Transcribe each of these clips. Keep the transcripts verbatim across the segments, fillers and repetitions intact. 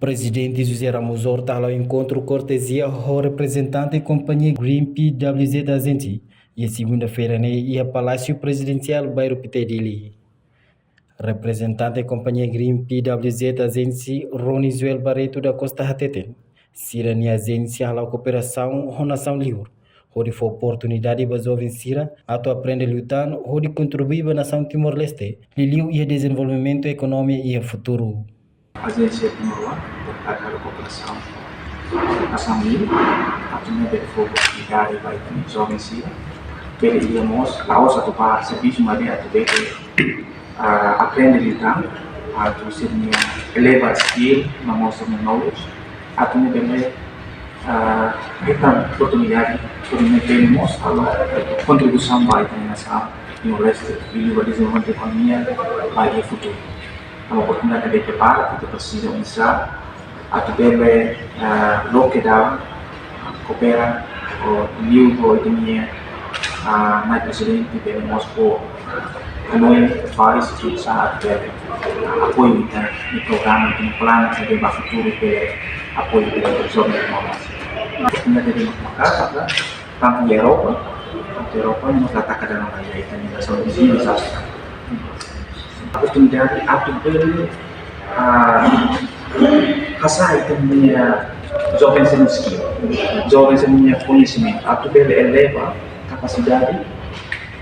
Prezidente José Ramos Horta hala'o enkontru kortezia ho reprezentante kompañia Green P W Z Agency iha segunda-feira ne'e iha Palásiu Prezidensiál, bairru Pité, Dili. Reprezentante kompañia Green P W Z Agency, Rony Joel Barreto da Costa hateten, sira-nia ajénsia hala'o kooperasaun ho nasaun liur hodi fó oportunidade ba joven sira atu aprende liután hodi kontribui ba nasaun Timor-Leste, liuliu iha dezenvolvimentu ekonomia iha futuru. Ajénsia Timor-Leste, merkadu kooperasaun nasaun liur, atu nune'e bele fó oportunidade ba ita-nia joven sira bele iha mós, la'ós atu ba servisu, maibé atu bele, ah, aprende liután, atu sira-nia eleva skill, no mós sira-nia knowledge, atu nune'e bele, ah, hetan oportunidade, atu nune'e bele mós halo kontribuisaun ba ita-nia nasaun Timor-Leste, liuliu ba dezenvolvimentu ekonomia ba iha futuru. Entaun oportunidade ne'ebé ke para, ita presiza oinsá atu bele, ah, loke dalan, koopera, liuliu ho ita-nia, ah, Nai Prezidente bele mós fó hanoin, advice, atu oinsá atu bele, ah, apoiu ita-nia programa, ita-nia planu, atu bele ba futuru bele apoiu ita-nia joven Timor-Leste. Oportunidade ne'ebé mak maka'as, tantu iha Europa, tantu iha Europa, no mós la taka dalan ba iha ita-nia nasaun viziñu, dezastre. Oportunidade atu bele, ah, hasa'e ita-nia joven sira-nia skill, joven sira-nia koñesimentu, atu bele eleva kapasidade,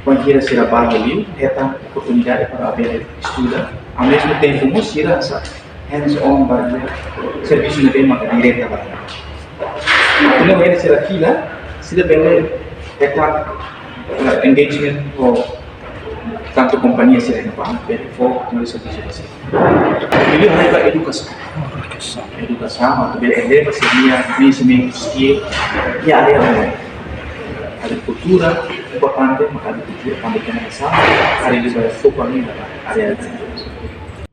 bainhira sira bá iha liur, hetan oportunidade para bele estuda, ao mesmo tempo mós sira sa hands-on ba iha servisu ne'ebé maka direta ba. Atu nune'e sira fila, sira bele hetan, eh, engagement ho tantu kompañia sira-ne'ebá, bele fó, no servisu ba sira. Liuliu ba edukasaun. Edukasaun, atu bele eleva sira-nia koñesimentu, skill iha área lain. Agrikultura, importante, maka agrikultura, tanba ita-nia nasaun, área de foku ainda, área de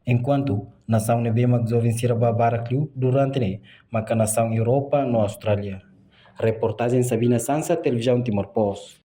Enkuantu nasaun ne'ebé mak joven sira bá barak liu durante ne'e maka nasaun Europa no Austrália. Reportajen Sabina Sansa, Televizaun Timor Post.